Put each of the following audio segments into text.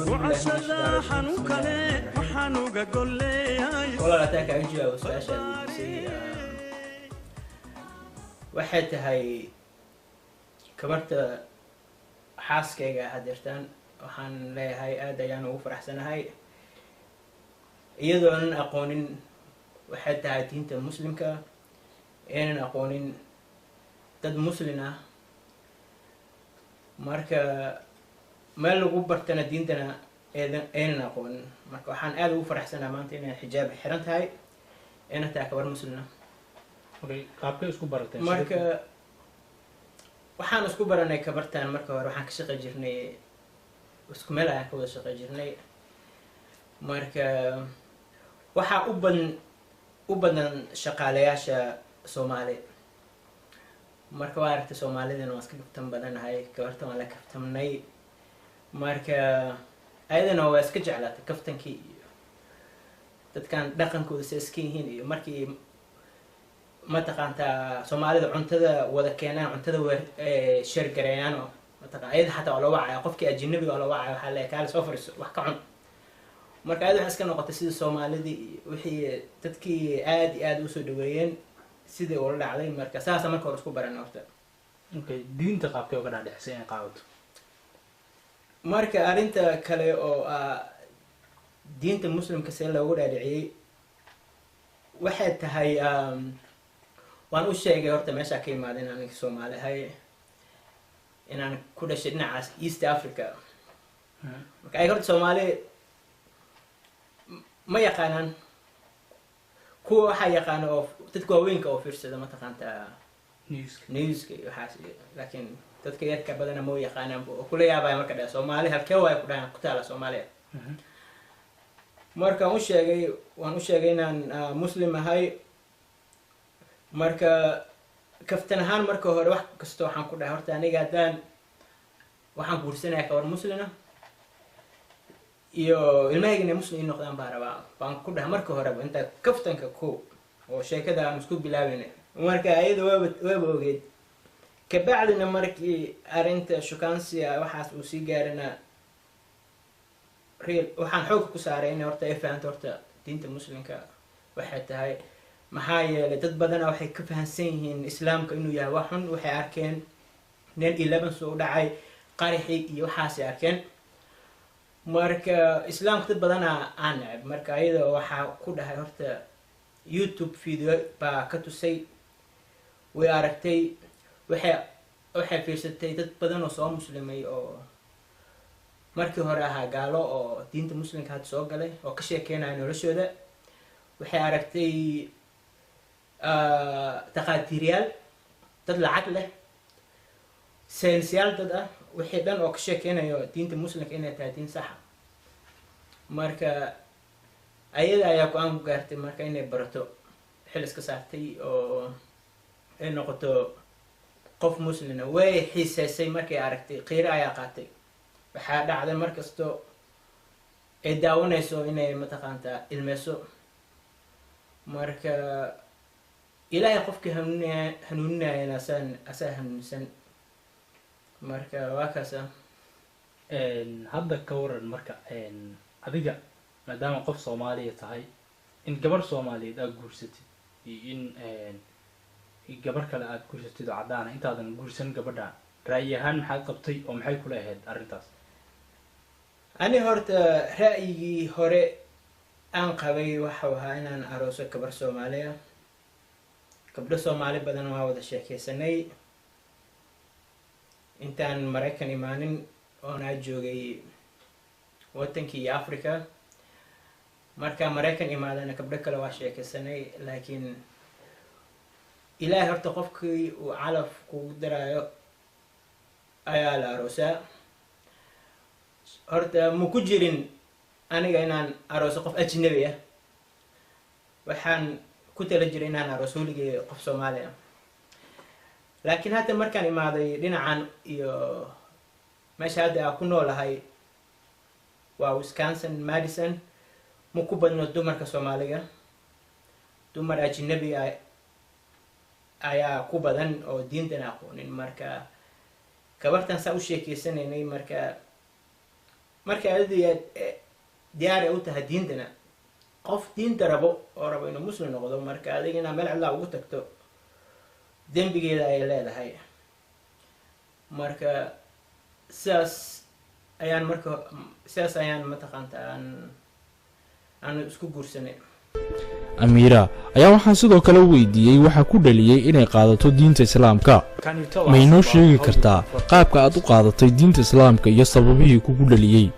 Gocashada xanuun kale waxaan uga golleeyahay. Walaal, hataa kaaga jawaabo su-aasha aad weydiisay, waxay tahay gabarta xaaskayga hadeertaan. Waxaan leeyahay aad ayaan ugu faraxsanahay, iyadoonan aqoonin waxay tahay diinta Muslimka, aynan aqoonin dad Muslin ah, marka meel lagu bartana diintana eedan aynan aqoonin. Marka waxaan aada ugu faraxsanahay maanta inay xijaab xiran tahay, ayna tahay gabar Muslim ah. Okay, qaabkay isku barateen? Marka waxaan isku baranay kabartan, marka hore waxaan ka shaqey jirnay isku meel ayaan ka wada shaqey jirnay. Marka waxaa u badan shaqaalayaasha Soomaali. Marka waa aragtay, Soomaalidana waan iska kaftan badanahay, gabartan waan la kaftamnay. Marka ayadana waa iska jeclaatay kaftankii iyo dadkan dhaqankooda si iska yihiin, iyo markii mataqaantaa Soomaalida cuntada wada keenaan, cuntada wa share gareeyaan, oo mataqaan ayada xataa waa loo wacaya, qofkii ajnabiga waa loo wacaya, waxaa leeyahay, "Kaale, soo fariiso, wax ka cun." Marka ayada waxay iska noqotay sidii Soomaalidii iyo wixii dadkii aad iyo aad usoo dhaweeyeen sidii ula dhacday. Marka saasa marka hore isku baran horta. Okay, diinta qaabkay uga dhaadhicisay inay qaadato? Marka arrinta kale oo ah diinta Muslimka see loogu dhaadhiciyey, waxay tahay waan u sheegay horta meeshaa ka imaada, inaan ninka Soomaali ahay, inaan ku dhashay dhinacaas East Africa. Marka ay horta Soomaali ma yaqaanaan, kuwa waxaa yaqaana oo dadka waaweynka oo fiirsada mataqaantaa newska. Newska iyo waxaas iyo, laakiin dadka yarka badana ma yaqaanaan oo kula yaabaya. Marka dhaha, "Soomaali halkee waay?" ku dhahan, "Ku taala Soomaaliya." Markaan u sheegay, waan u sheegay inaan Muslim ahay. Marka kaftan ahaan marka hore wax kasta waxaan ku dhahay, horta aniga haddaan waxaan guursanaya gabar Muslina iyo ilmahayga inay Muslim ii noqdaan baa rabaa, baan ku dhahay marka horeba, intaa kaftanka ko oo sheekada aan isku bilaabina. Marka ayada waaba ogeed. Kabacdina markii arrinta shukaansiga waxaas uu sii gaarina, real waxaan xoogga ku saaray inay horta ay fahanto horta diinta Muslimka waxay tahay. Maxaa yeelay dad badana waxay ka fahansan yihiin Islaamka inuu yahay wax xun. Waxay arkeen 9/11 soo dhacay, qaraxii iyo waxaasay arkeen. Marka Islaamka dad badana aan neceb. Marka ayada waxaa ku dhahay horta YouTube video baa ka tusay, way aragtay, waxay fiirsatay dad badan oo soo muslimay oo markii hore ahaa gaalo oo diinta Muslimka hadda soo galay oo ka sheekeynaya noloshooda. Waxay aragtay takhaatiiryaal, dad lacag leh, saynisyaal, dad ah wixii dhan oo ka sheekeynayo diinta Muslimka inay tahay diin saxa. Marka ayada ayaa go-aan ku gaartay marka inay barato, xil iska saartay oo ay noqoto qof Muslina. Way xiiseysay markay aragtay, qiiro ayaa qaatay. Waxaa dhacday markasto ay daawanayso inay mataqaantaa ilmeyso. Marka Ilaahay qofkii hanuuninaya hanuuninayana asaan asaa hanuunsan. Marka waa kaasa. Hadda ka waran marka adiga, maadaama qof Soomaaliya tahay, in gabar Soomaaliyeed aad guursatid iyo in gabar kale aad guursatid oo caddaana, intaadan guursan gabadha ra'yi ahaan maxaad qabtay oo maxay kula ahayd arrintaas? Ani horta ra'yigii hore aan qabay waxau ahaa inaan arooso gabar Soomaaliya. Gabdho Soomaali badan waa wada sheekeysanay intaan Maraykan imaanin oonaa joogay wadankii iyo Africa. Markaa Maraykan imaadana gabdho kale waa sheekeysanay, laakiin Ilaahay horta qofkii uu calaf kugu daraayo ayaa la aroosaa. Horta ma ku jirin aniga inaan arooso qof ajnabi ah. Waxaan ku tala jiray inaan arooso weligay qof Soomaali ah. Laakiin hadda markaan imaaday dhinacan iyo meesha hadda aan ku noolahay, waa Wisconsin, Madison, ma ku badno dumarka Soomaaliga. Dumar ajnabi ah ayaa ku badan oo diintan aqoonin. Marka gabartan saa u sheekeysanaynay, marka Marka adiga diyaar ay u tahay diintana, qof diinta rabo oo rabo inuu Muslim noqdo, marka adiga inaa meel cidlaa ugu tagto dembigeeda ay leedahay. Marka sidaas ayaan, marka sidaas ayaan mataqaanta aan isku guursanay. Amiira ayaa waxaan sidoo kale weydiiyey waxa ku dhaliyey inay qaadato diinta Islaamka. Ma inoo sheegi kartaa qaabka aad u qaadatay diinta Islaamka iyo sababihii kugu dhaliyey?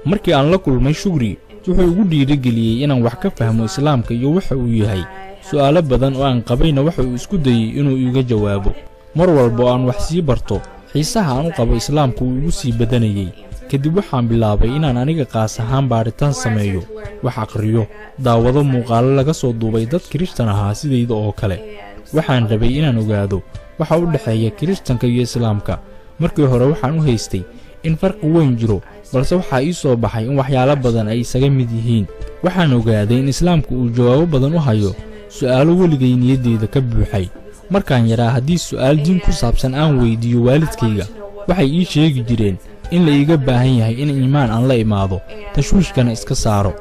Markii aan la kulmay Shugri, wuxuu igu dhiirigeliyey inaan wax ka fahmo Islaamka iyo waxa uu yahay. Su'aalo badan oo aan qabayna waxa uu isku dayey inuu iiga jawaabo. Mar walba oo aan wax sii barto, xiisaha aan u qabo Islaamka uu igu sii badanayey. Kadib waxaan bilaabay inaan aniga qaas ahaan baadhitaan sameeyo, wax aqriyo, daawado muuqaalo laga soo duubay dad Kirishtan ahaa sidayda oo kale. Waxaan rabay inaan ogaado waxa u dhexeeya Kirishtanka iyo Islaamka. Markii hore waxaan u haystay in farqi weyn jiro, balse waxaa ii soo baxay in waxyaalo badan ay isaga mid yihiin. Waxaan ogaaday in Islaamku uu jawaabo badan u hayo su'aalo weligay niyaddeyda ka buuxay. Markaan yaraa, haddii su'aal diin ku saabsan aan weydiiyo waalidkayga, waxay ii sheegi jireen in la iiga baahan yahay in iimaan aan la imaado, tashwiishkana iska saaro.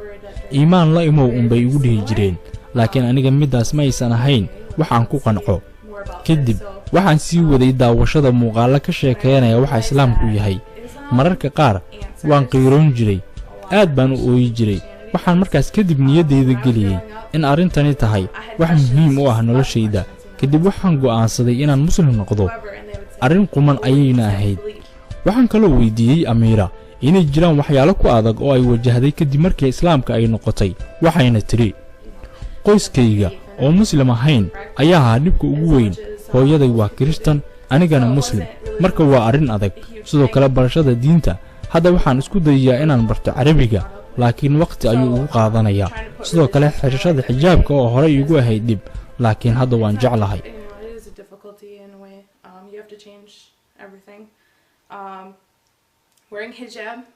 "Iimaan la imow," unbay igu dhihi jireen, laakiin aniga middaas ma aysan ahayn wax aan ku qanco. Kadib waxaan sii waday daawashada muuqaallo ka sheekaynaya waxa Islaamku yahay. Mararka qaar waan qiiroon jiray, aad baan u ooyi jiray. Waxaan markaas kadib niyaddayda geliyey in arrintani tahay wax muhiim u ah noloshayda. Kadib waxaan go'aansaday inaan Muslim noqdo, arrin quman ayayna ahayd. Waxaan kaloo weydiiyey Amiira inay jiraan waxyaalo ku adag oo ay wajahday kadib markii Islaamka ay noqotay. Waxayna tidhi: "Qoyskayga oo Muslim ahayn ayaa ahaa dhibka ugu weyn. Hooyaday waa Kirishtan, anigana Muslim, marka waa arrin adag. Sidoo kale barashada diinta, hadda waxaan isku dayayaa inaan barto Carabiga, laakiin wakhti ayuu ugu qaadanayaa. Sidoo kale xirashada xijaabka oo horey iigu ahayd dhib, laakiin hadda waan jeclahay." It is a difficulty in a way. You have to change everything. Wearing hijab,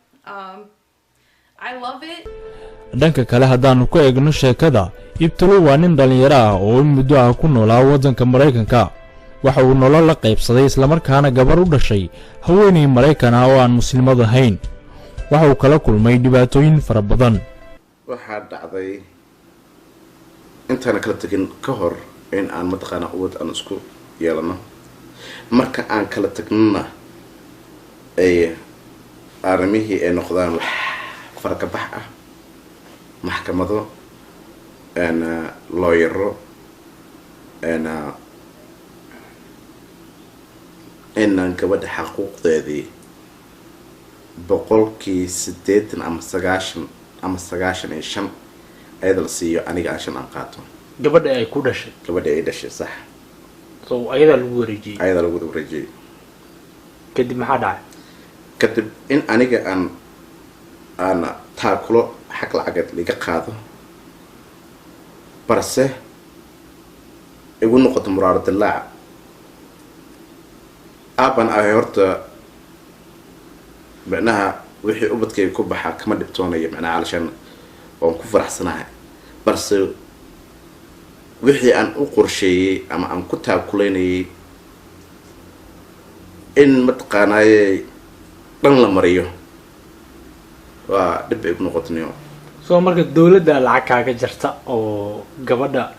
I love it. Dhanka kale haddaannu ka eegno sheekada, Ibtalo waa nin dhallinyaro ah oo in muddo ah ku noolaa waddanka Maraykanka. Waxa uu nolol la qaybsaday islamarkaana gabar u dhashay haweenay Maraykan ah oo aan Muslimad ahayn. Waxa uu kala kulmay dhibaatooyin fara badan. Waxaa dhacday intaana kala tegin ka hor in aan mataqaanaa ubad aan isku yeelano. Marka aan kala tagnana ay arrimihii ay noqdaan wax farakabax ah, maxkamado, looyaro, inaan gabadha xaquuqdeedii 80% ama 90 ama 95 ayada la siiyo, aniga aan 5 aan qaato. Gabadha ay ku dhashay? Gabadha ay dhashay, sax. So ayadaa lagu wareejiyey? Ayadaa lagu wareejiyey. Kadib maxaa dhacay? Kadib in aniga aan taakulo xag lacageed liga qaado, balse igu noqoto muraaro dilaac. Aaban ahay horta, micnaha wixii ubadkayga ku baxaa kama dhibtoonayo, micnaha calashaan waan ku faraxsanahay, balse wixii aan u qorsheeyey ama aan ku taakulaynayay in mataqaanaaye dhan la mariyo waa dhib ay ku noqotanayo. So marka dawladda lacag kaaga jarta oo gabadha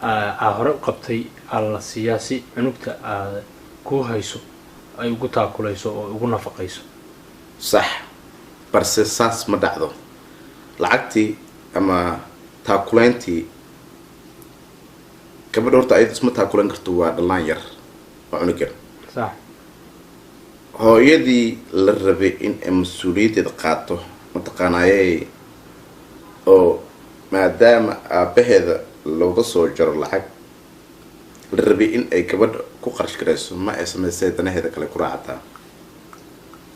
aa hore u qabtay aa la siiyaa si cunugta aad ku hayso ay ugu taakulayso oo ugu nafaqayso? Sax, balse saas ma dhacdo. Lacagtii ama taakulayntii gabadha horta ayada isma taakulayn karto, waa dhallaan yar, waa cunug yar. Hooyadii la rabay in ay mas-uuliyaddeeda qaato mataqaanaaye, oo maadaama aabaheeda looga soo jaro lacag, la rabay in ay gabadha ku qarash garayso, ma ay samaysay, danaheeda kale ku raacataa.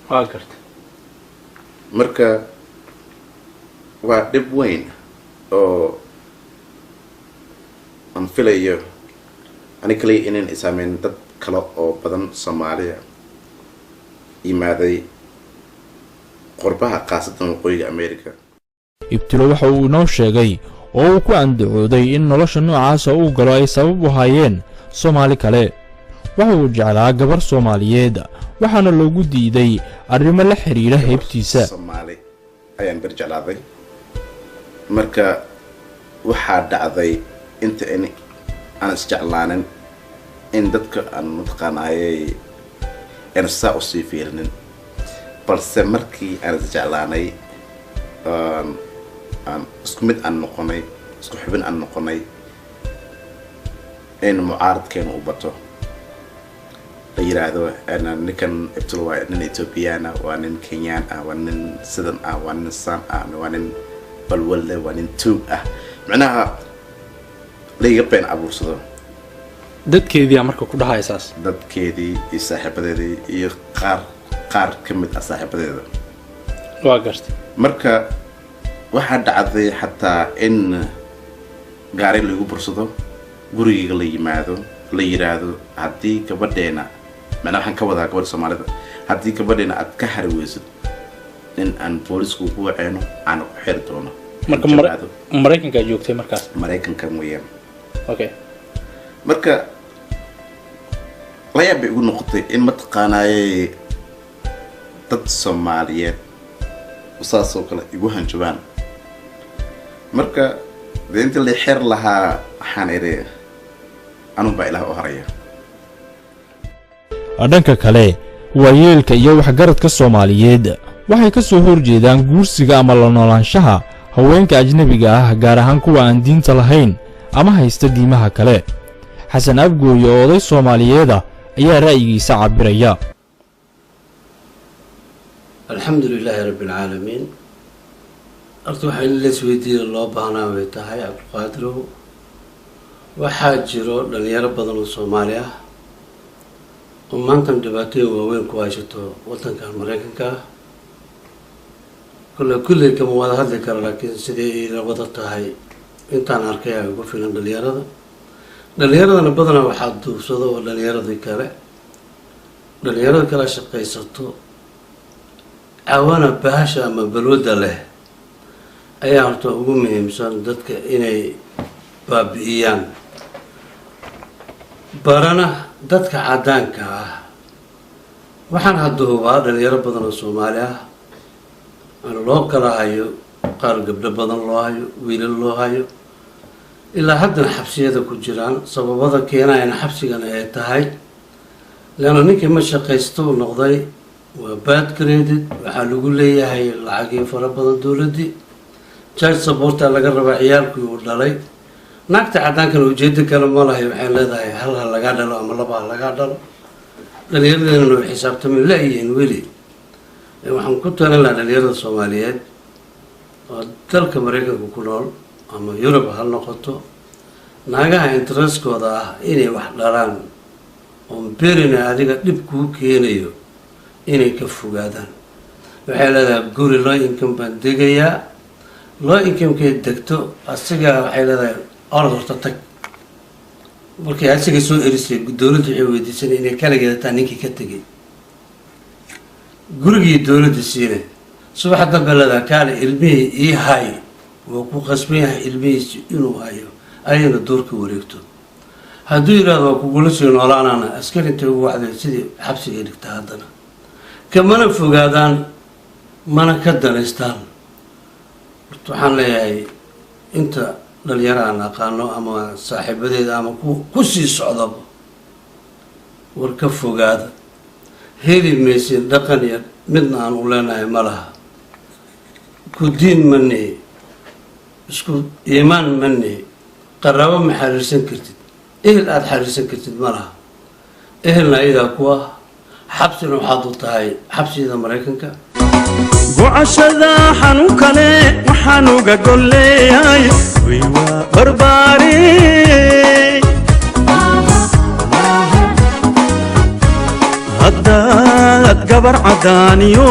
Waa garta. Marka waa dhib weyn oo aan filayo ani kaliya inayn isaameyn, dad kale oo badan Soomaaliya yimaaday qurbaha, khaasatan Waqooyiga America. Ibtilo waxa uu inoo sheegay oo uu ku andacooday in nolosha noocaasa uu galo ay sabab u haayeen Soomaali kale. Waxa uu jeclaa gabar Soomaaliyeed, waxaana loogu diiday arrimo la xidhiidha heybtiisa. Soomaali ayaan ber jeclaaday. Marka waxaa dhacday inta in aan isjeclaanin in dadka aan mataqaanaayay aan saa usii fiirinin, balse markii aan isjeclaanay, aan isku mid aan noqonay, isku xubin aan noqonay, in mucaaradkeena u bato, la yiraahdo ninkan ibtul waa nin Ethiopian ah, waa nin Kenyan ah, waa nin sidan ah, waa nin saan ah, waa nin balwalle, waa nin tuug ah, macnaha laiga been abuursado. Dadkeediyaa marka ku dhahaya saas? Dadkeedii iyo saaxiibadeedii iyo qaar ka mid ah saaxiibadeeda. Waa gartay. Marka waxaa dhacday xataa in gaari lagu bursado, gurigayga la yimaado, la yiraahdo haddii gabadheena, macnaa waxaan ka wadaa gabadha Soomaalida, haddii gabadheena aad ka hari weysid in aan boolisku ku waceyno, aan ku xiri doono. Marka Jawaado. Maraykankaa joogtay markaas? Maraykanka weeyaan. Marka la yaab bay igu noqotay in mataqaanaayey dad Soomaaliyeed saasoo kale igu hanjabaan. Marka dee intii la xer lahaa, waxaan idhi anun baa Ilaah u haraya. Dhanka kale, waayeelka iyo waxgaradka Soomaaliyeed waxay ka soo horjeedaan guursiga ama la noolaanshaha haweenka ajnebiga ah, gaar ahaan kuwa aan diinta lahayn ama haysta diimaha kale. Xasan Abgooye oo oday Soomaaliyeed ah ayaa ra'yigiisa cabbiraya. Alxamdu lilaahi rabbi alcaalamiin. Horta waxaa in laisweydiiya loo baahnaa bay tahay, Cabdiqaadirow. Waxaa jiro dhalinyaro badan oo Soomaali ah oo maantan dhibaatooyin waaweyn ku haysato waddankan Maraykanka ah. Kolle kulley kama wada hadli karo, laakiin sidai ila wada tahay intaan arkay ay ugu filan dhalinyarada. Dhalinyaradana badanaa waxaa duubsado oo dhalinyaradii kale, dhalinyarada kala shaqaysato, cawana bahasha ama balwadda leh ayaa horta ugu muhiimsan dadka inay baabi'iyaan, barana dadka caddaanka ah. Waxaan hadda hubaa dhalinyaro badan oo Soomaali ah aan loo kala hayo, qaar gabdho badan loo hayo, wiilal loo hayo, ilaa haddana xabsiyada ku jiraan. Sababada keenayana xabsigana ay tahay leanna ninkii ma shaqaysto u noqday, waa bad credit, waxaa lagu leeyahay lacagii fara badan dowladdii, child supporta laga rabaa ciyaalkii uu dhalay. Naagta caddaankana ujeedo kale ma lahay, waxay leedahay hal ha lagaa dhalo ama laba ha lagaa dhalo. Dhalinyaradeenana way xisaabtamay la-yihiin weli. Waxaan ku talin lahaa dhalinyarada Soomaaliyeed oo dalka Maraykanka ku nool ama Yurub ha noqoto, naagaha interestkooda ah inay wax dhalaan oon berina adiga dhib kuu keenayo inay ka fogaadaan. Waxay leedahay guri low income baan degayaa. Low incomekay degto asiga waxay leedahay orod horta tag. Markay asiga soo erisay, dowladda waxay weydiisanay inay kala gedataa ninkii ka tegay gurigii dowladda siine. Subaxa dambe leedahay kaale ilmihii ii hay. Wuu ku qasban yahay ilmihiisi inuu hayo, ayayna duurka wareegto. Hadduu yidhahdo waa kugula sii noolaanana, askari intay ugu wacday sidii xabsigay dhigtaa. Haddana kamana fogaadaan mana ka danaystaan. Horta waxaan leeyahay inta dhalinyaro aan aqaano ama saaxiibadeeda ama ku sii socdaba, war ka fogaada, heli maysin. Dhaqan iyo midna aan u leenahay ma laha. Ku diin ma nihi, isku iimaan ma nihi, qaraabo ma xariirsan kartid, ehel aada xariirsan kartid ma laha. Ehelna ayadaa ku ah, xabsina waxaad u tahay xabsiyada Maraykanka. Gocashada xanuun kale waxaan uga golleeyay way waa barbaare. Haddaad gabar caddaaniyo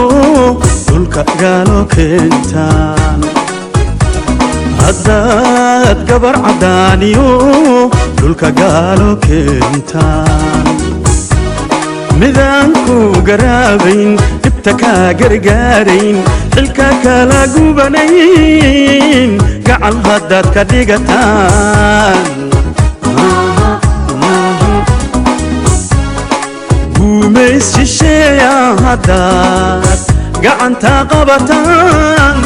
dhulka gaalo keentaan, haddaad gabar caddaaniyo dhulka gaalo keentaan, midaan ku garaabayn, dhibta kaa gargaarayn, xilka kala gubanayn, gacal haddaad ka dhigataan. Gumays shisheeya haddaad gacanta qabataan,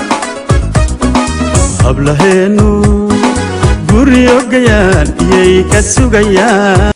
hablaheennu guryo gayaan iyay ka sugayaan.